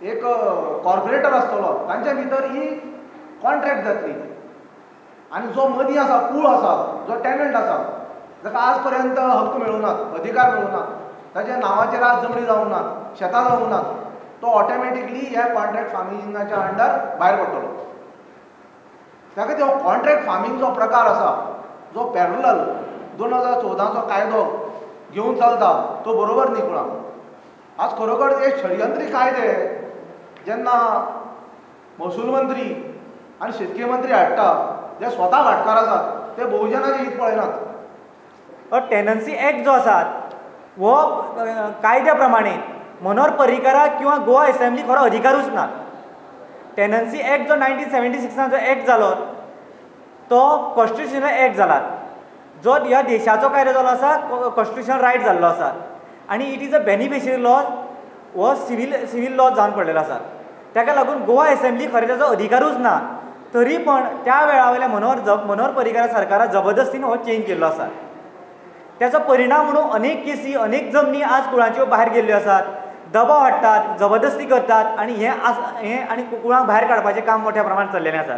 एक कॉर्पोरेटर आसतलो, तांच्या भितर ही कॉन्ट्रॅक्ट जातली. आनी जो मदीं आसा, कूळ आसा, जो टॅनंट आसा, ताका आज पर्यंत हक्क मेळूं नात, अधिकार मेळूं नात, ताच्या नांवाचेर आज जमनी जावंक नात, शेतां जावंक नात, तो ऑटोमॅटिकली ह्या कॉन्ट्रॅक्ट फार्मिंगाच्या अंडर भायर पडटलो. त्या खातीर हो कॉन्ट्रॅक्ट फार्मींग जो प्रकार आसा, जो पॅरलल 2014चो कायदो घेवन चलता, तो बरोबर न्ही कुळां. आज खरोखर हे षडयंत्री कायदे जेन्ना महसूल मंत्री आनी शेतकी मंत्री हाडटा, जे स्वता भाटकार आसात, ते बहुजनाचें हित पळयनात. टेनन्सी एक्ट जो आसा हो कायद्या प्रमाणे मनोहर पर्रीकाराक किंवा गोवा एसेंब्ली खरो अधिकारूच ना. टेनन्सी एक्ट जो 1976 जो एक्ट जालो तो कॉन्स्टिट्युशनल एक्ट जाला, जो ह्या देशाचो कायदो जालो आसा, कॉन्स्टिट्युशनल रायट जाल्लो आसा आनी it is a beneficiary law, हो सिवील लॉ जावन पडलेलो आसा. ताका लागून गोवा एसेंब्ली खरें ताजो अधिकारूच ना, तरी पण त्या वेळा वयल्या मनोहर पर्रीकार सरकारान जबरदस्तीन हो चेंज केल्लो आसा. त्याचो परिणाम म्हणून अनेक केसी, अनेक जमनी आज कुळांच्यो भायर गेल्ल्यो आसात, दबाव हाडटात, जबरदस्ती करतात आनी हें आनी कुळांक भायर काडपाचें काम मोठ्या प्रमाणात चल्लेलें आसा.